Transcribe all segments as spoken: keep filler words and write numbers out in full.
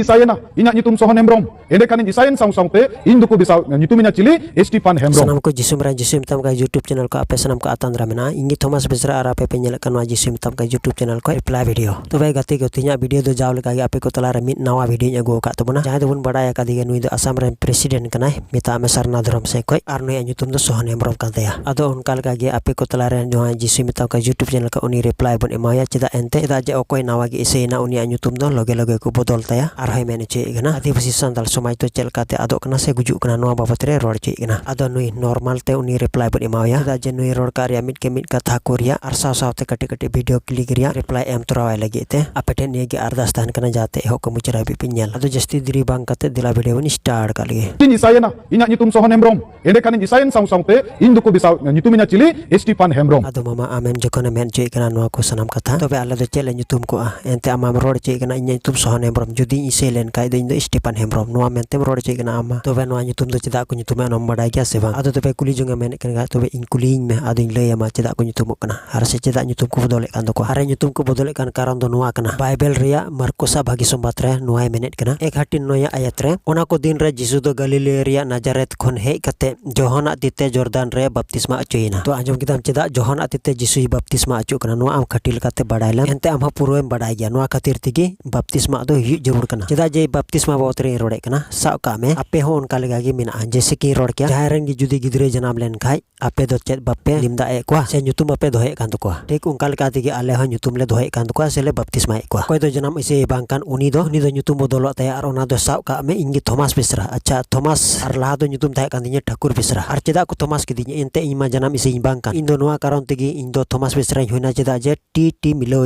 ᱤᱥᱟᱭᱮᱱᱟ, ᱤᱧᱟᱜ ᱧᱩᱛᱩᱢ ᱥᱚᱦᱚᱱ ᱦᱮᱢᱵᱨᱚᱢ᱾ ᱮᱸᱰᱮᱠᱷᱟᱱᱤᱧ ᱤᱥᱟᱭᱮᱱ ᱥᱟᱶ ᱥᱟᱶᱛᱮ ᱤᱧ ᱫᱚᱠᱚ ᱵᱮᱥᱟᱣ-, ᱧᱩᱛᱩᱢᱤᱧᱟ ᱪᱤᱞᱤ? ᱥᱴᱤᱯᱷᱟᱱ ᱦᱮᱢᱵᱨᱚᱢ᱾ ᱥᱟᱱᱟᱢ ᱠᱚ ᱡᱤᱥᱩ ᱢᱮᱨᱟ ᱡᱤᱥᱩ ᱢᱮᱛᱟᱢ ᱠᱟᱱᱟ YouTube channel ᱠᱚ ᱟᱯᱮ ᱥᱟᱱᱟᱢ ᱠᱚ ᱟᱛᱟᱝ ᱫᱟᱨᱟᱢ ᱢᱮᱱᱟᱜᱼᱟ᱾ ᱤᱧ ᱜᱮ ᱛᱷᱚᱢᱟᱥ ᱵᱮᱥᱨᱟ ᱟᱨ ᱟᱯᱮ ᱯᱮ ᱧᱮᱞᱮᱫ ᱠᱟᱱ ᱱᱚᱣᱟ ᱡᱤᱥᱩ ᱢᱮᱛᱟᱢ ᱠᱟᱱᱟ YouTube channel ᱠᱷᱚᱱ reply video᱾ ᱛᱚᱵᱮ ᱜᱟᱛᱮ ᱠᱚ, ᱛᱮᱦᱮᱧᱟᱜ video ᱫᱚ ᱡᱟᱣ ᱞᱮᱠᱟ ᱜᱮ ᱟᱯᱮ ᱠᱚ ᱛᱟᱞᱟ ᱨᱮ ᱢᱤᱫ ᱱᱟᱣᱟ videoᱧ ᱟᱹᱜᱩ ᱟᱠᱟᱫ ᱛᱟᱵᱚᱱᱟ᱾ ᱡᱟᱦᱟᱸᱭ ᱫᱚᱵᱚᱱ ᱵᱟᱲᱟᱭ ᱟᱠᱟᱫᱮ ᱜᱮ, ᱱᱩᱭ ᱫᱚ ᱟᱥᱟᱢ ᱨᱮᱱ president ᱠᱟᱱᱟᱭ, ᱢᱮᱛᱟᱜ ᱢᱮ ᱥᱟᱨᱱᱟ ᱫᱷᱚᱨᱚᱢ ᱥᱮᱫ ᱠᱷᱚᱱ, ᱟᱨ ᱱᱩᱭᱟᱜ ᱧᱩᱛᱩᱢ ᱫᱚ ᱥᱚᱦᱚᱱ ᱦᱮᱢᱵᱨᱚᱢ ᱠᱟᱱ ᱛᱟᱭᱟ᱾ ᱟᱫᱚ ᱚᱱᱠᱟ ᱞᱮᱠᱟ ᱜᱮ ᱟᱯᱮ ᱠᱚ ᱛᱟᱞᱟ ᱨᱮ ᱱᱚᱣᱟ ᱡᱤᱥᱩ ᱢᱮᱛᱟᱢ ᱠᱟᱱᱟ YouTube channel ᱠᱷᱚᱱ ᱩᱱᱤ reply ᱵᱚᱱ ᱮᱢᱟᱣᱟᱭᱟ᱾ ᱪᱮᱫᱟᱜ ᱮᱱᱛᱮ? ᱪᱮᱫᱟᱜ ᱡᱮ ᱚᱠᱚᱭ ᱱᱟᱣᱟ ᱜᱮ ᱤᱥᱟᱹᱭᱮᱱᱟ, ᱩᱱᱤᱭᱟᱜ ᱧᱩᱛᱩᱢ ᱫᱚ ᱞᱚᱜᱮ ᱞᱚᱜᱮ ᱠᱚ ᱵᱚᱫᱚᱞ ᱛᱟᱭᱟ᱾ ᱟᱨᱦᱚᱸᱭ ᱢᱮᱱ ᱦᱚᱪᱚᱭᱮᱫ ᱠᱟᱱᱟ, ᱟᱹᱫᱤᱵᱟᱹᱥᱤ ᱥᱟᱱᱛᱟᱲ ᱥᱚᱢᱟᱡᱽ ᱫᱚ ᱪᱮᱫ ᱞᱮᱠᱟᱛᱮ ᱟᱫᱚᱜ ᱠᱟᱱᱟ ᱥᱮ ᱜᱩᱡᱩᱜ ᱠᱟᱱᱟ, ᱱᱚᱣᱟ ᱵᱟᱵᱚᱛ ᱨᱮ ᱨᱚᱲ ᱦᱚᱪᱚᱭᱮᱫ ᱠᱟᱱᱟ᱾ ᱟᱫᱚ ᱱᱩᱭ normal ᱛᱮ ᱩᱱᱤ reply ᱵᱚᱱ ᱮᱢᱟᱣᱟᱭᱟ᱾ ᱪᱮᱫᱟᱜ ᱡᱮ ᱱᱩᱭ ᱨᱚᱲ ᱠᱟᱜ ᱨᱮᱭᱟᱜ ᱢᱤᱫ ᱠᱮ ᱢᱤᱫ ᱠᱟᱛᱷᱟ ᱠᱚ ᱨᱮᱭᱟᱜ ᱟᱨ ᱥᱟᱶ ᱥᱟᱶᱛᱮ ᱠᱟᱹᱴᱤᱡ ᱠᱟᱹᱴᱤᱡ video click ᱨᱮᱭᱟᱜ reply ᱮᱢ ᱛᱚᱨᱟᱣᱟᱭ ᱞᱟᱹᱜᱤᱫ ᱛᱮ ᱟᱯᱮ ᱴᱷᱮᱱ ᱱᱤᱭᱟᱹ ᱜᱮ ᱟᱨᱫᱟᱥ ᱛᱟᱦᱮᱱ ᱠᱟᱱᱟ, ᱡᱟᱛᱮ ᱮᱦᱚᱵ ᱠᱷᱚᱱ ᱢᱩᱪᱟᱹᱫ ᱦᱟᱹᱵᱤᱡ ᱯᱮ ᱧᱮᱞ᱾ ᱟᱫᱚ ᱡᱟᱹᱥᱛᱤ ᱫᱮᱨᱤ ᱵᱟᱝ ᱠᱟᱛᱮ ᱫᱮᱞᱟ video ᱵᱚᱱ start ᱠᱟᱜ ᱞᱮᱜᱮ᱾ ᱤᱧ ᱤᱥᱟᱭᱮᱱᱟ, ᱤᱧᱟᱜ ᱧᱩᱛᱩᱢ ᱥᱚᱦᱚᱱ ᱦᱮᱢᱵᱨᱚᱢ᱾ ᱮᱸᱰᱮᱠᱷᱟᱱᱤᱧ ᱤᱥᱟᱭᱮᱱ ᱥᱟᱶ ᱥᱟᱶᱛᱮ ᱤᱧ ᱫᱚᱠᱚ ᱵᱮᱥᱟᱣ-, ᱧᱩᱛᱩᱢᱤᱧᱟ ᱪᱤᱞᱤ? ᱥᱴᱤᱯᱷᱟᱱ ᱦᱮᱢᱵᱨᱚᱢ᱾ ᱟᱫᱚ ᱢᱟᱢᱟ, ᱟᱢᱮᱢ ᱡᱚᱠᱷᱚᱱᱮᱢ ᱢᱮᱱ ᱦᱚᱪᱚᱭᱮᱫ ᱠᱟᱱᱟ ᱱᱚᱣᱟ ᱠᱚ ᱥᱟᱱᱟᱢ ᱠᱟᱛᱷᱟ, ᱛᱚᱵᱮ ᱟᱞᱮ ᱫᱚ ᱪᱮᱫ ᱞᱮ ᱧᱩᱛᱩᱢ ᱠᱚᱜᱼᱟ? ᱮᱱᱛᱮ ᱟᱢᱟᱢ ᱨᱚᱲ ᱦᱚᱪᱚᱭᱮᱫ ᱠᱟᱱᱟ ᱤᱧᱟᱹᱜ ᱧᱩᱛᱩᱢ ᱥᱚᱦᱚᱱ ᱦᱮᱢᱵᱨᱚᱢ᱾ ᱡᱩᱫᱤᱧ ᱤᱥᱟᱹᱭ ᱞᱮᱱ ᱠᱷᱟᱡ ᱫᱚ ᱤᱧ ᱫᱚ ᱥᱴᱤᱯᱷᱟᱱ ᱦᱮᱢᱵᱨᱚᱢ, ᱱᱚᱣᱟ ᱢᱮᱱᱛᱮᱢ ᱨᱚᱲ ᱦᱚᱪᱚᱭᱮᱫ ᱠᱟᱱᱟ ᱟᱢ ᱢᱟ᱾ ᱛᱚᱵᱮ ᱱᱚᱣᱟ ᱧᱩᱛᱩᱢ ᱫᱚ ᱪᱮᱫᱟᱜ ᱠᱚ ᱧᱩᱛᱩᱢᱮᱫ, ᱚᱱᱟᱢ ᱵᱟᱰᱟᱭ ᱜᱮᱭᱟ ᱥᱮ ᱵᱟᱝ? ᱟᱫᱚ ᱛᱚᱵᱮ ᱠᱩᱞᱤ ᱡᱚᱝ ᱮᱢ ᱢᱮᱱᱮᱫ ᱠᱟᱱ ᱠᱷᱟᱡ, ᱛᱚᱵᱮ ᱤᱧ ᱠᱩᱞᱤᱭᱤᱧ ᱢᱮ, ᱟᱫᱚᱧ ᱞᱟᱹᱭ ᱟᱢᱟ ᱪᱮᱫᱟᱜ ᱠᱚ ᱧᱩᱛᱩᱢᱚᱜ ᱠᱟᱱᱟ ᱟᱨ ᱥᱮ ᱪᱮᱫᱟᱜ ᱧᱩᱛᱩᱢ ᱠᱚ ᱵᱚᱫᱚᱞᱮᱫ ᱠᱟᱱ ᱛᱟᱠᱚᱣᱟ᱾ ᱟᱨ ᱧᱩᱛᱩᱢ ᱠᱚ ᱵᱚᱫᱚᱞᱮᱫ ᱠᱟᱱ ᱠᱟᱨᱚᱱ ᱫᱚ ᱱᱚᱣᱟ ᱠᱟᱱᱟ, ᱵᱟᱭᱵᱮᱞ ᱨᱮᱭᱟᱜ ᱢᱟᱨᱠᱚᱥᱟᱜ ᱵᱷᱟᱹᱜᱤ ᱥᱚᱢᱵᱟᱫ ᱨᱮ ᱱᱚᱣᱟᱭ ᱢᱮᱱᱮᱫ ᱠᱟᱱᱟ, ᱮᱠ ᱦᱟᱹᱴᱤᱧ ᱱᱚᱭᱟᱜ ᱟᱭᱟᱛ ᱨᱮ, ᱚᱱᱟ ᱠᱚ ᱫᱤᱱ ᱨᱮ ᱡᱤᱥᱩ ᱫᱚ ᱜᱟᱞᱤᱞᱮ ᱨᱮᱭᱟᱜ ᱱᱟᱡᱟᱨᱮᱛ ᱠᱷᱚᱱ ᱦᱮᱡ ᱠᱟᱛᱮ ᱡᱚᱦᱚᱱᱟᱜ ᱛᱤ ᱛᱮ ᱡᱚᱨᱫᱟᱱ ᱨᱮ ᱵᱟᱯᱛᱤᱥᱢᱟ ᱚᱪᱚᱭᱮᱱᱟ᱾ ᱛᱚ ᱟᱸᱡᱚᱢ ᱠᱮᱫᱟᱢ ᱪᱮᱫᱟᱜ ᱡᱚᱦᱚᱱᱟᱜ ᱛᱤ ᱛᱮ ᱡᱤᱥᱩᱭ ᱵᱟᱯᱛᱤᱥᱢᱟ ᱚᱪᱚᱜ ᱠᱟᱱᱟ? ᱱᱚᱣᱟ ᱟᱢ ᱠᱷᱟᱹᱴᱤ ᱞᱮᱠᱟᱛᱮ ᱵᱟᱰᱟᱭ ᱞᱮᱢ, ᱮᱱᱛᱮ ᱟᱢ ᱦᱚᱸ ᱯᱩᱨᱟᱹᱣᱮᱢ ᱵᱟᱰᱟᱭ ᱜᱮᱭᱟ᱾ ᱱᱚᱣᱟ ᱠᱷᱟᱹᱛᱤᱨ ᱛᱮᱜᱮ ᱵᱟᱯᱛᱤᱥᱢᱟ ᱫᱚ ᱦᱩᱭᱩᱜ ᱡᱟᱹᱨᱩᱲ ᱠᱟᱱᱟ᱾ ᱪᱮᱫᱟᱜ ᱡᱮ ᱵᱟᱯᱛᱤᱥᱢᱟ ᱵᱟᱵᱚᱫ ᱨᱮᱧ ᱨᱚᱲᱮᱫ ᱠᱟᱱᱟ, ᱥᱟᱵ ᱠᱟᱜ ᱢᱮ ᱟᱯᱮ ᱦᱚᱸ ᱚᱱᱠᱟ ᱞᱮᱠᱟ ᱜᱮ ᱢᱮᱱᱟᱜᱼᱟ᱾ ᱡᱮᱭᱥᱮ ᱠᱤᱧ ᱨᱚᱲ ᱠᱮᱭᱟ, ᱡᱟᱦᱟᱸᱭ ᱨᱮᱱ ᱜᱮ ᱡᱩᱫᱤ ᱜᱤᱫᱽᱨᱟᱹᱭ ᱡᱟᱱᱟᱢ ᱞᱮᱱ ᱠᱷᱟᱡ, ᱟᱯᱮ ᱫᱚ ᱪᱮᱫ ᱵᱟᱯᱮ ᱞᱤᱢᱫᱟ ᱮᱫ ᱠᱚᱣᱟ ᱥᱮ ᱧᱩᱛᱩᱢ ᱵᱟᱯᱮ ᱫᱚᱦᱚᱭᱮᱫ ᱠᱟᱱ ᱛᱟᱠᱚᱣᱟ? ᱴᱷᱤᱠ ᱚᱱᱠᱟ ᱞᱮᱠᱟ ᱛᱮᱜᱮ ᱟᱞᱮ ᱦᱚᱸ ᱧᱩᱛᱩᱢ ᱞᱮ ᱫᱚᱦᱚᱭᱮᱫ ᱠᱟᱱ ᱛᱟᱠᱚᱣᱟ ᱥᱮ ᱞᱮ ᱵᱟᱯᱛᱤᱥᱢᱟᱭᱮᱫ ᱠᱚᱣᱟ᱾ ᱚᱠᱚᱭ ᱫᱚ ᱡᱟᱱᱟᱢ ᱤᱥᱟᱹᱭᱮ ᱵᱟᱝ ᱠᱟᱱ, ᱩᱱᱤ ᱫᱚ, ᱩᱱᱤ ᱫᱚ ᱧᱩᱛᱩᱢ ᱵᱚᱫᱚᱞᱚᱜ ᱛᱟᱭᱟ᱾ ᱟᱨ ᱚᱱᱟ ᱫᱚ ᱥᱟᱵ ᱠᱟᱜ ᱢᱮ, ᱤᱧ ᱜᱮ ᱛᱷᱚᱢᱟᱥ ᱵᱮᱥᱨᱟ, ᱟᱪᱪᱷᱟ ᱛᱷᱚᱢᱟᱥ, ᱟᱨ ᱞᱟᱦᱟ ᱫᱚ ᱧᱩᱛᱩᱢ ᱛᱟᱦᱮᱸ ᱠᱟᱱ ᱛᱤᱧᱟᱹ ᱴᱷᱟᱹᱠᱩᱨ ᱵᱮᱥᱨᱟ᱾ ᱟᱨ ᱪᱮᱫᱟᱜ ᱠᱚ ᱛᱷᱚᱢᱟᱥ ᱠᱤᱫᱤᱧᱟ? ᱮᱱᱛᱮ ᱤᱧ ᱢᱟ ᱡᱟᱱᱟᱢ ᱤᱥᱟᱹᱭᱤᱧ ᱵᱟᱝ ᱠᱟᱱ᱾ ᱤᱧ ᱫᱚ ᱱᱚᱣᱟ ᱠᱟᱨᱚᱱ ᱛᱮᱜᱮ ᱤᱧ ᱫᱚ ᱛᱷᱚᱢᱟᱥ ᱵᱮᱥᱨᱟᱧ ᱦᱩᱭᱱᱟ, ᱪᱮᱫᱟᱜ ᱡᱮ ᱴᱤ ᱴᱤ ᱢᱤᱞᱟᱹᱣ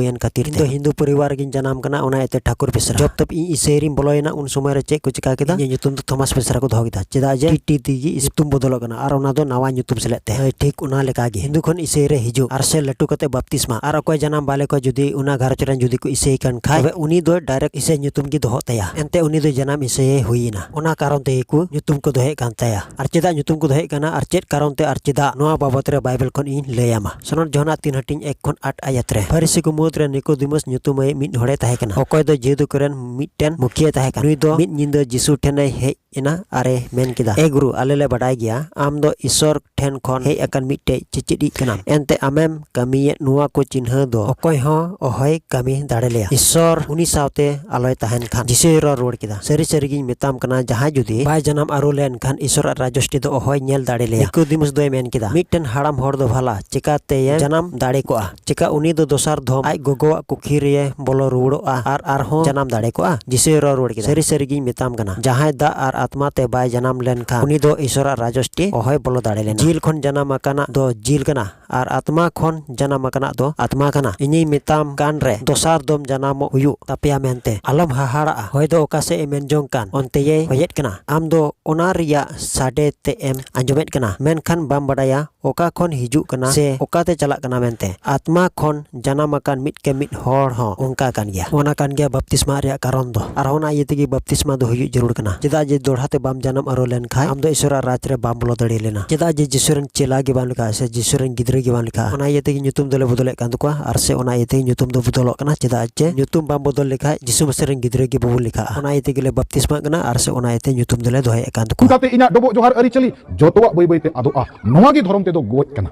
ᱮᱱ ᱠᱷᱟᱹᱛᱤᱨ ᱤᱧ ᱫᱚ ᱛᱮ᱾ ᱦᱤᱱᱫᱩ ᱯᱚᱨᱤᱵᱟᱨ ᱨᱮᱜᱤᱧ ᱡᱟᱱᱟᱢ ᱠᱟᱱᱟ, ᱚᱱᱟ ᱤᱭᱟᱹᱛᱮ ᱴᱷᱟᱹᱠᱩᱨ ᱵᱮᱥᱨᱟ᱾ ᱡᱚᱵ ᱛᱚᱵ ᱤᱧ ᱤᱥᱟᱹᱭ ᱨᱤᱧ ᱵᱚᱞᱚᱭᱮᱱᱟ, ᱩᱱ ᱥᱚᱢᱚᱭ ᱨᱮ ᱪᱮᱫ ᱠᱚ ᱪᱤᱠᱟ ᱠᱮᱫᱟ? ᱤᱧᱟᱹᱜ ᱧᱩᱛᱩᱢ ᱫᱚ ᱛᱷᱚᱢᱟᱥ ᱵᱮᱥᱨᱟ ᱠᱚ ᱫᱚᱦᱚ ᱠᱮᱫᱟ᱾ ᱪᱮᱫᱟᱜ ᱡᱮ ᱴᱤ ᱴᱤ ᱛᱮᱜᱮ ᱧᱩᱛᱩᱢ ᱵᱚᱫᱚᱞᱚᱜ ᱠᱟᱱᱟ ᱟᱨ ᱚᱱᱟ ᱫᱚ ᱱᱟᱣᱟ ᱧᱩᱛᱩᱢ ᱥᱮᱞᱮᱫ ᱛᱮ᱾ ᱦᱳᱭ, ᱴᱷᱤᱠ ᱚᱱᱟ ᱞᱮᱠᱟ ᱜᱮ᱾ ᱦᱤᱱᱫᱩ ᱠᱷᱚᱱ ᱤᱥᱟᱹᱭ ᱨᱮ ᱦᱤᱡᱩᱜ ᱟᱨ ᱥᱮ ᱞᱟᱹᱴᱩ ᱠᱟᱛᱮ ᱵᱟᱯᱛᱤᱥᱢᱟ᱾ ᱟᱨ ᱚᱠᱚᱭ ᱡᱟᱱᱟᱢ ᱵᱟᱞᱮ ᱠᱚ ᱡᱩᱫᱤ ᱚᱱᱟ ᱜᱷᱟᱨᱚᱸᱡᱽ ᱨᱮᱱ ᱡᱩᱫᱤ ᱠᱚ ᱤᱥᱟᱹᱭ ᱠᱟᱱ ᱠᱷᱟᱡ, ᱛᱚᱵᱮ ᱩᱱᱤ ᱫᱚ direct ᱤᱥᱟᱹᱭ ᱧᱩᱛᱩᱢ ᱜᱮ ᱫᱚᱦᱚᱜ ᱛᱟᱭᱟ᱾ ᱮᱱᱛᱮ ᱩᱱᱤ ᱫᱚ ᱡᱟᱱᱟᱢ ᱤᱥᱟᱹᱭᱮ ᱦᱩᱭᱮᱱᱟ᱾ ᱚᱱᱟ ᱠᱟᱨᱚᱱ ᱛᱮᱜᱮ ᱠᱚ ᱧᱩᱛᱩᱢ ᱠᱚ ᱫᱚᱦᱚᱭᱮᱫ ᱠᱟᱱ ᱛᱟᱭᱟ᱾ ᱟᱨ ᱪᱮᱫᱟᱜ ᱧᱩᱛᱩᱢ ᱠᱚ ᱫᱚᱦᱚᱭᱮᱫ ᱠᱟᱱᱟ ᱟᱨ ᱪᱮᱫ ᱠᱟᱨᱚᱱ ᱛᱮ ᱟᱨ ᱪᱮᱫᱟᱜ, ᱱᱚᱣᱟ ᱵᱟᱵᱚᱛ ᱨᱮ ᱵᱟᱭᱵᱮᱞ ᱠᱷᱚᱱ ᱤᱧ ᱞᱟᱹᱭ ᱟᱢᱟ᱾ ᱥᱚᱱᱚᱛ ᱡᱚᱦᱚᱱᱟᱜ ᱛᱤᱱ ᱦᱟᱹᱴᱤᱧ ᱮᱠ ᱠᱷᱚᱱ ᱟᱴ ᱟᱭᱟᱛ ᱨᱮ, ᱯᱷᱟᱹᱨᱤᱥᱤ ᱠᱚ ᱢᱩᱫᱽ ᱨᱮ ᱱᱤᱠᱳᱫᱤᱢᱚᱥ ᱧᱩᱛᱩᱢᱟᱭ ᱢᱤᱫ ᱦᱚᱲᱮ ᱛᱟᱦᱮᱸ ᱠᱟᱱᱟ᱾ ᱚᱠᱚᱭ ᱫᱚ ᱡᱤᱦᱩᱫᱤ ᱠᱚᱨᱮᱱ ᱢᱤᱫᱴᱮᱱ ᱢᱩᱠᱷᱤᱭᱟᱹ ᱛᱟᱦᱮᱸ ᱠᱟᱱᱟ᱾ ᱱᱩᱭ ᱫᱚ ᱢᱤᱫ ᱧᱤᱫᱟᱹ ᱡᱤᱥᱩ ᱴᱷᱮᱱᱮ ᱦᱮᱡ ᱮᱱᱟ ᱟᱨᱮ ᱢᱮᱱ ᱠᱮᱫᱟ, "ᱮ ᱜᱩᱨᱩ, ᱟᱞᱮ ᱞᱮ ᱵᱟᱰᱟᱭ ᱜᱮᱭᱟ ᱟᱢ ᱫᱚ ᱤᱥᱚᱨ ᱴᱷᱮᱱ ᱠᱷᱚᱱ ᱦᱮᱡ ᱟᱠᱟᱱ ᱢᱤᱫᱴᱮᱡ ᱪᱮᱪᱮᱫᱤᱡ ᱠᱟᱱᱟᱢ᱾ ᱮᱱᱛᱮ ᱟᱢᱮᱢ ᱠᱟᱹᱢᱤᱭᱮᱫ ᱱᱚᱣᱟ ᱠᱚ ᱪᱤᱱᱦᱟᱹ ᱫᱚ ᱚᱠᱚᱭ ᱦᱚᱸ ᱚᱦᱚᱭ ᱠᱟᱹᱢᱤ ᱫᱟᱲᱮ ᱞᱮᱭᱟ, ᱤᱥᱚᱨ ᱩᱱᱤ ᱥᱟᱶᱛᱮ ᱟᱞᱚᱭ ᱛᱟᱦᱮᱱ ᱠᱷᱟᱱ᱾" ᱡᱤᱥᱩᱭ ᱨᱚᱲ ᱨᱩᱣᱟᱹᱲ ᱠᱮᱫᱟ, "ᱥᱟᱹᱨᱤ ᱥᱟᱹᱨᱤ ᱜᱤᱧ ᱢᱮᱛᱟᱢ ᱠᱟᱱᱟ, ᱡᱟᱦᱟᱸᱭ ᱡᱩᱫᱤ ᱵᱟᱭ ᱡᱟᱱᱟᱢ ᱟᱹᱨᱩ ᱞᱮᱱ ᱠᱷᱟᱱ ᱤᱥᱚᱨᱟᱜ ᱨᱟᱡᱚᱥᱴᱤ ᱫᱚ ᱚᱦᱚᱭ ᱧᱮᱞ ᱫᱟᱲᱮ ᱞᱮᱭᱟ᱾" ᱱᱤᱠᱳᱫᱤᱢᱩᱥ ᱫᱚᱭ ᱢᱮᱱ ᱠᱮᱫᱟ, "ᱢᱤᱫᱴᱮᱱ ᱦᱟᱲᱟᱢ ᱦᱚᱲ ᱫᱚ ᱵᱷᱟᱞᱟ ᱪᱮᱠᱟᱛᱮᱭᱮ ᱡᱟᱱᱟᱢ ᱫᱟᱲᱮ ᱠᱚᱜᱼᱟ? ᱪᱮᱠᱟ ᱩᱱᱤ ᱫᱚ ᱫᱚᱥᱟᱨ ᱫᱷᱚᱢ ᱟᱡ ᱜᱚᱜᱚᱣᱟᱜ ᱠᱩᱠᱷᱤ ᱨᱮᱭᱮ ᱵᱚᱞᱚ ᱨᱩᱣᱟᱹᱲᱚᱜᱼᱟ ᱟᱨ ᱟᱨᱦᱚᱸ ᱡᱟᱱᱟᱢ ᱫᱟᱲᱮ ᱠᱚᱜᱼᱟ?" ᱡᱤᱥᱩᱭ ᱨᱚᱲ ᱨᱩᱣᱟᱹᱲ ᱠᱮᱫᱟ, "ᱥᱟᱹᱨᱤ ᱥᱟᱹᱨᱤ ᱜᱤᱧ ᱢᱮᱛᱟᱢ ᱠᱟᱱᱟ, ᱡᱟᱦᱟᱸᱭ ᱫᱟᱜ ᱟᱨ ᱟᱛᱢᱟ ᱛᱮ ᱵᱟᱭ ᱡᱟᱱᱟᱢ ᱞᱮᱱ ᱠᱷᱟᱱ ᱩᱱᱤ ᱫᱚ ᱤᱥᱚᱨᱟᱜ ᱨᱟᱡᱚᱥᱴᱤ ᱚᱦᱚᱭ ᱵᱚᱞᱚ ᱫᱟᱲᱮ ᱞᱮᱱᱟ᱾ ᱡᱤᱞ ᱠᱷᱚᱱ ᱡᱟᱱᱟᱢ ᱟᱠᱟᱱᱟᱜ ᱫᱚ ᱡᱤᱞ ᱠᱟᱱᱟ ᱟᱨ ᱟᱛᱢᱟ ᱠᱷᱚᱱ ᱡᱟᱱᱟᱢ ᱟᱠᱟᱱᱟᱜ ᱫᱚ ᱟᱛᱢᱟ ᱠᱟᱱᱟ᱾ ᱤᱧᱤᱧ ᱢᱮᱛᱟᱢ ᱠᱟᱱ ᱨᱮ ᱫᱚᱥᱟᱨ ᱫᱚᱢ ᱡᱟᱱᱟᱢᱚᱜ ᱦᱩᱭᱩᱜ ᱛᱟᱯᱮᱭᱟ ᱢᱮᱱᱛᱮ᱾ ᱟᱞᱚᱢ ᱦᱟᱦᱟᱲᱟᱜᱼᱟ, ᱦᱚᱭ ᱫᱚ ᱚᱠᱟ ᱥᱮᱫ ᱮ ᱢᱮᱱ ᱡᱚᱝ ᱠᱟᱱ ᱚᱱᱛᱮᱭᱮ ᱦᱚᱭᱮᱫ ᱠᱟᱱᱟ᱾ ᱟᱢ ᱫᱚ ᱚᱱᱟ ᱨᱮᱭᱟᱜ ᱥᱟᱰᱮ ᱛᱮ ᱮᱢ ᱟᱸᱡᱚᱢᱮᱫ ᱠᱟᱱᱟ, ᱢᱮᱱᱠᱷᱟᱱ ᱵᱟᱢ ᱵᱟᱰᱟᱭᱟ ᱚᱠᱟ ᱠᱷᱚᱱ ᱦᱤᱡᱩᱜ ᱠᱟᱱᱟ ᱥᱮ ᱚᱠᱟᱛᱮ ᱪᱟᱞᱟᱜ ᱠᱟᱱᱟ ᱢᱮᱱᱛᱮ᱾ ᱟᱛᱢᱟ ᱠᱷᱚᱱ ᱡᱟᱱᱟᱢ ᱟᱠᱟᱱ ᱢᱤᱫ ᱠᱮ ᱢᱤᱫ ᱦᱚᱲ ᱦᱚᱸ ᱚᱱᱠᱟ ᱠᱟᱱ ᱜᱮᱭᱟ᱾ ᱚᱱᱟ ᱠᱟᱱ ᱜᱮᱭᱟ ᱵᱟᱯᱛᱤᱥᱢᱟ ᱨᱮᱭᱟᱜ ᱠᱟᱨᱚᱱ ᱫᱚ᱾ ᱟᱨ ᱚᱱᱟ ᱤᱭᱟᱹ ᱛᱮᱜᱮ ᱵᱟᱯᱛᱤᱥᱢᱟ ᱫᱚ ᱦᱩᱭᱩᱜ ᱡᱟᱹᱨᱩᱲ ᱠᱟᱱᱟ, ᱪᱮᱫᱟᱜ ᱡᱮ ᱫᱚᱲᱦᱟ ᱛᱮ ᱵᱟᱢ ᱡᱟᱱᱟᱢ ᱟᱹᱨᱩ ᱞᱮᱱᱠᱷᱟᱱ ᱟᱢ ᱫᱚ ᱤᱥᱚᱨᱟᱜ ᱨᱟᱡᱽ ᱨᱮ ᱵᱟᱢ ᱵᱚᱞᱚ ᱫᱟᱲᱮ ᱞᱮᱱᱟ, ᱪᱮᱫᱟᱜ ᱡᱮ ᱡᱤᱥᱩ ᱨᱮᱱ ᱪᱮᱞᱟ ᱜᱮ ᱵᱟᱢ ᱞᱮᱠᱷᱟᱜᱼᱟ ᱥᱮ ᱡᱤᱥᱩ ᱨᱮᱱ ᱜᱤᱫᱽᱨᱟᱹ ᱜᱮ ᱵᱟᱢ ᱞᱮᱠᱷᱟᱜᱼᱟ᱾ ᱚᱱᱟ ᱤᱭᱟᱹ ᱛᱮᱜᱮ ᱧᱩᱛᱩᱢ ᱫᱚᱞᱮ ᱵᱚᱫᱚᱞᱮᱫ ᱠᱟᱱ ᱛᱟᱠᱚᱣᱟ, ᱟᱨ ᱥᱮ ᱚᱱᱟ ᱤᱭᱟᱹ ᱛᱮᱜᱮ ᱧᱩᱛᱩᱢ ᱫᱚ ᱵᱚᱫᱚᱞᱚᱜ ᱠᱟᱱᱟ, ᱪᱮᱫᱟᱜ ᱡᱮ ᱧᱩᱛᱩᱢ ᱵᱟᱢ ᱵᱚᱫᱚᱞ ᱞᱮᱠᱷᱟᱡ ᱡᱤᱥᱩ ᱢᱟᱹᱥᱤ ᱨᱮᱱ ᱜᱤᱫᱽᱨᱟᱹ ᱜᱮ ᱵᱟᱵᱚᱱ ᱞᱮᱠᱷᱟᱜᱼᱟ᱾ ᱚᱱᱟ ᱤᱭᱟᱹ ᱛᱮᱜᱮ ᱞᱮ ᱵᱟᱯᱛᱤᱥᱢᱟᱜ ᱠᱟᱱᱟ, ᱟᱨ ᱥᱮ ᱚᱱᱟ ᱤᱭᱟᱹ ᱛᱮ ᱧᱩᱛᱩᱢ ᱫᱚᱞᱮ ᱫᱚᱦᱚᱭᱮᱫ ᱠᱟᱱ ᱛᱟᱠᱚᱣᱟ᱾ ᱚᱱᱠᱟᱛᱮ ᱤᱧᱟᱹᱜ ᱰᱚᱵᱚᱜ ᱡᱚᱦᱟᱨ ᱟᱹᱨᱤᱪᱟᱹᱞᱤ ᱡᱚᱛᱚᱣᱟᱜ ᱵᱟᱹᱭ ᱵᱟᱹᱭ ᱛᱮ ᱟᱫᱚᱜᱼᱟ᱾ ᱱᱚᱣᱟ ᱜᱮ ᱫᱷᱚᱨᱚᱢ ᱛᱮᱫᱚ ᱜᱚᱡ ᱠᱟᱱᱟ᱾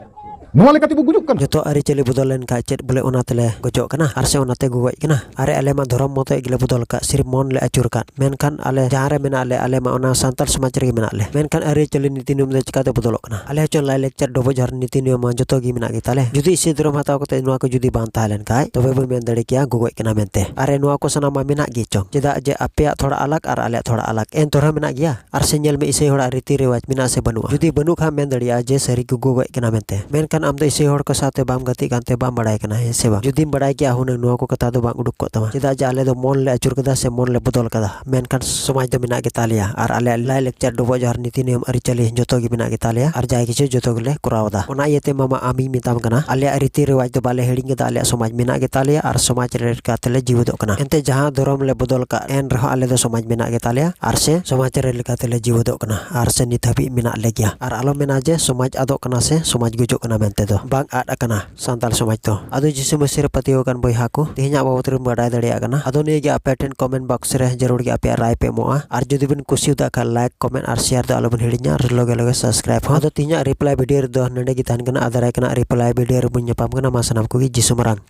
ᱱᱚᱣᱟ ᱞᱮᱠᱟᱛᱮ ᱵᱚ ᱜᱩᱡᱩᱜ ᱠᱟᱱᱟ᱾ ᱡᱚᱛᱚ ᱟᱹᱨᱤᱪᱟᱹᱞᱤ ᱵᱚᱫᱚᱞ ᱞᱮᱱᱠᱷᱟᱡ ᱪᱮᱫ ᱵᱚᱞᱮ ᱚᱱᱟ ᱛᱮᱞᱮ ᱜᱚᱡᱚᱜ ᱠᱟᱱᱟ ᱟᱨ ᱥᱮ ᱚᱱᱟ ᱛᱮ ᱜᱚᱜᱚᱡ ᱠᱟᱱᱟ? ᱟᱨᱮ ᱟᱞᱮ ᱢᱟ ᱫᱷᱚᱨᱚᱢ ᱢᱚᱛᱚᱡ ᱜᱮᱞᱮ ᱵᱚᱫᱚᱞ ᱟᱠᱟᱫ, ᱥᱤᱨᱯ ᱢᱚᱱ ᱞᱮ ᱟᱹᱪᱩᱨ ᱟᱠᱟᱫ, ᱢᱮᱱᱠᱷᱟᱱ ᱟᱞᱮ ᱡᱟᱦᱟᱸ ᱨᱮ ᱢᱮᱱᱟᱜ ᱞᱮ, ᱟᱞᱮ ᱢᱟ ᱚᱱᱟ ᱥᱟᱱᱛᱟᱲ ᱥᱚᱢᱟᱡᱽ ᱨᱮᱜᱮ ᱢᱮᱱᱟᱜ ᱞᱮ, ᱢᱮᱱᱠᱷᱟᱱ ᱟᱹᱨᱤᱪᱟᱹᱞᱤ ᱱᱤᱛᱤ ᱱᱤᱭᱚᱢ ᱫᱚ ᱪᱤᱠᱟᱛᱮ ᱵᱚᱫᱚᱞᱚᱜ ᱠᱟᱱᱟ? ᱟᱞᱮ ᱦᱚᱸ ᱪᱚᱝ ᱞᱟᱭ ᱞᱮᱠᱪᱟᱨ ᱰᱚᱵᱚᱜ ᱡᱚᱦᱟᱨ ᱱᱤᱛᱤ ᱱᱤᱭᱚᱢ ᱢᱟ ᱡᱚᱛᱚ ᱜᱮ ᱢᱮᱱᱟᱜ ᱜᱮ ᱛᱟᱞᱮ᱾ ᱡᱩᱫᱤ ᱤᱥᱟᱹᱭ ᱫᱷᱚᱨᱚᱢ ᱦᱟᱛᱟᱣ ᱠᱟᱛᱮ ᱱᱚᱣᱟ ᱠᱚ ᱡᱩᱫᱤ ᱵᱟᱝ ᱛᱟᱦᱮᱸ ᱞᱮᱱ ᱠᱷᱟᱡ, ᱛᱚᱵᱮ ᱵᱚᱱ ᱢᱮᱱ ᱫᱟᱲᱮ ᱠᱮᱭᱟ ᱜᱚᱜᱚᱡ ᱠᱟᱱᱟ ᱢᱮᱱᱛᱮ᱾ ᱟᱨᱮ ᱱᱚᱣᱟ ᱠᱚ ᱥᱟᱱᱟᱢ ᱢᱟ ᱢᱮᱱᱟᱜ ᱜᱮ ᱪᱚᱝ, ᱪᱮᱫᱟᱜ ᱡᱮ ᱟᱯᱮᱭᱟᱜ ᱛᱷᱚᱲᱟ ᱟᱞᱟᱜᱽ ᱟᱨ ᱟᱞᱮᱭᱟᱜ ᱛᱷᱚᱲᱟ ᱟᱞᱟᱜᱽ, ᱮᱱᱛᱮ ᱨᱮᱦᱚᱸ ᱢᱮᱱᱟᱜ ᱜᱮᱭᱟ᱾ ᱟᱨ ᱥᱮ ᱧᱮᱞ ᱢᱮ, ᱤᱥᱟᱹᱭ ᱦᱚᱲᱟᱜ ᱨᱤᱛᱤ ᱨᱮᱣᱟᱡᱽ ᱢᱮᱱᱟᱜ ᱥᱮ ᱵᱟᱹᱱᱩᱜᱼᱟ? ᱡᱩᱫᱤ ᱵᱟᱹᱱᱩᱜ ᱠᱷᱟᱱ, ᱢᱮᱱ ᱫᱟᱲᱮᱭᱟᱜᱼᱟ ᱡᱮ ᱥᱟᱹᱨᱤ ᱠᱚ ᱜᱚᱜᱚᱡ ᱠᱟᱱᱟ ᱢᱮᱱᱛᱮ᱾ ᱢᱮᱱᱠᱷᱟᱱ ᱟᱢ ᱫᱚ ᱤᱥᱟᱹᱭ ᱦᱚᱲ ᱠᱚ ᱥᱟᱶᱛᱮ ᱵᱟᱢ ᱜᱟᱛᱮᱜ ᱠᱟᱱᱛᱮ ᱵᱟᱢ ᱵᱟᱲᱟᱭ ᱠᱟᱱᱟ, ᱦᱮᱸ ᱥᱮ ᱵᱟᱝ? ᱡᱩᱫᱤᱢ ᱵᱟᱲᱟᱭ ᱠᱮᱭᱟ, ᱦᱩᱱᱟᱹᱝ ᱱᱚᱣᱟ ᱠᱚ ᱠᱟᱛᱷᱟ ᱫᱚ ᱵᱟᱝ ᱩᱰᱩᱠ ᱠᱚᱜ ᱛᱟᱢᱟ᱾ ᱪᱮᱫᱟᱜ ᱡᱮ ᱟᱞᱮ ᱫᱚ ᱢᱚᱱ ᱞᱮ ᱟᱹᱪᱩᱨ ᱠᱮᱫᱟ ᱥᱮ ᱢᱚᱱ ᱞᱮ ᱵᱚᱫᱚᱞ ᱠᱟᱫᱟ, ᱢᱮᱱᱠᱷᱟᱱ ᱥᱚᱢᱟᱡᱽ ᱫᱚ ᱢᱮᱱᱟᱜ ᱜᱮ ᱛᱟᱞᱮᱭᱟ᱾ ᱟᱨ ᱟᱞᱮᱭᱟᱜ ᱞᱟᱭ ᱞᱟᱠᱪᱟᱨ, ᱰᱚᱵᱚᱜ ᱡᱚᱦᱟᱨ, ᱱᱤᱛᱤ ᱱᱤᱭᱚᱢ, ᱟᱹᱨᱤᱪᱟᱹᱞᱤ ᱡᱚᱛᱚ ᱜᱮ ᱢᱮᱱᱟᱜ ᱜᱮ ᱛᱟᱞᱮᱭᱟ᱾ ᱟᱨ ᱡᱟᱭ ᱠᱤᱪᱷᱩ ᱡᱚᱛᱚ ᱜᱮᱞᱮ ᱠᱚᱨᱟᱣ ᱮᱫᱟ᱾ ᱚᱱᱟ ᱤᱭᱟᱹᱛᱮ ᱢᱟᱢᱟ, ᱟᱢᱤᱧ ᱢᱮᱛᱟᱢ ᱠᱟᱱᱟ, ᱟᱞᱮᱭᱟᱜ ᱨᱤᱛᱤ ᱨᱮᱣᱟᱡᱽ ᱫᱚ ᱵᱟᱞᱮ ᱦᱤᱲᱤᱧ ᱠᱮᱫᱟ, ᱟᱞᱮᱭᱟᱜ ᱥᱚᱢᱟᱡᱽ ᱢᱮᱱᱟᱜ ᱜᱮ ᱛᱟᱞᱮᱭᱟ ᱟᱨ ᱥᱚᱢᱟᱡᱽ ᱨᱮ ᱞᱮᱠᱟᱛᱮ ᱞᱮ ᱡᱤᱣᱮᱫᱚᱜ ᱠᱟᱱᱟ᱾ ᱮᱱᱛᱮ ᱡᱟᱦᱟᱸ ᱫᱷᱚᱨᱚᱢ ᱞᱮ ᱵᱚᱫᱚᱞ ᱠᱟᱜ, ᱮᱱ ᱨᱮᱦᱚᱸ ᱟᱞᱮ ᱫᱚ ᱥᱚᱢᱟᱡᱽ ᱢᱮᱱᱟᱜ ᱜᱮ ᱛᱟᱞᱮᱭᱟ ᱟᱨ ᱥᱮ ᱥᱚᱢᱟᱡᱽ ᱨᱮ ᱞᱮᱠᱟᱛᱮ ᱞᱮ ᱡᱤᱣᱮᱫᱚᱜ ᱠᱟᱱᱟ ᱟᱨ ᱥᱮ ᱱᱤᱛ ᱦᱟᱹᱵᱤᱡ ᱢᱮᱱᱟᱜ ᱞᱮ ᱜᱮᱭᱟ᱾ ᱟᱨ ᱟᱞᱚᱢ ᱢᱮᱱᱟ ᱡᱮ ᱥᱚᱢᱟᱡᱽ ᱟᱫᱚᱜ ᱠᱟᱱᱟ ᱥᱮ ᱥᱚᱢᱟᱡᱽ ᱜᱩᱡᱩᱜ ᱠᱟᱱᱟ ᱢᱮᱱᱛᱮ᱾ ᱢᱮᱱᱛᱮ ᱫᱚ ᱵᱟᱝ ᱟᱫ ᱟᱠᱟᱱᱟ ᱥᱟᱱᱛᱟᱲ ᱥᱚᱢᱟᱡᱽ ᱫᱚ᱾ ᱟᱫᱚ ᱡᱤᱥᱩ ᱢᱟᱹᱥᱤ ᱨᱮ ᱯᱟᱹᱛᱭᱟᱹᱣ ᱟᱠᱟᱱ ᱵᱚᱭᱦᱟ ᱠᱚ, ᱛᱮᱦᱮᱧᱟᱜ ᱵᱟᱵᱚᱛ ᱨᱮᱢ ᱵᱟᱰᱟᱭ ᱫᱟᱲᱮᱭᱟᱜ ᱠᱟᱱᱟ᱾ ᱟᱫᱚ ᱱᱤᱭᱟᱹ ᱜᱮ ᱟᱯᱮ ᱴᱷᱮᱱ comment box ᱨᱮ ᱡᱟᱹᱨᱩᱲ ᱜᱮ ᱟᱯᱮᱭᱟᱜ ᱨᱟᱭ ᱯᱮ ᱮᱢᱚᱜᱼᱟ᱾ ᱟᱨ ᱡᱩᱫᱤ ᱵᱤᱱ ᱠᱩᱥᱤᱭᱟᱫᱟ ᱠᱷᱟᱱ like, comment ᱟᱨ share ᱫᱚ ᱟᱞᱚᱵᱤᱱ ᱦᱤᱲᱤᱧᱟ, ᱟᱨ ᱞᱚᱜᱮ ᱞᱚᱜᱮ subscribe ᱦᱚᱸ᱾ ᱟᱫᱚ ᱛᱮᱦᱮᱧᱟᱜ reply video ᱨᱮᱫᱚ ᱱᱚᱸᱰᱮ ᱜᱮ ᱛᱟᱦᱮᱱ ᱠᱟᱱᱟ᱾ ᱟᱨ ᱫᱟᱨᱟᱭ ᱠᱟᱱᱟ reply video ᱨᱮᱵᱚᱱ ᱧᱟᱯᱟᱢ ᱠᱟᱱᱟ᱾ ᱢᱟ ᱥᱟᱱᱟᱢ ᱠᱚᱜᱮ ᱡᱤᱥᱩ ᱢᱟᱨᱟᱝ᱾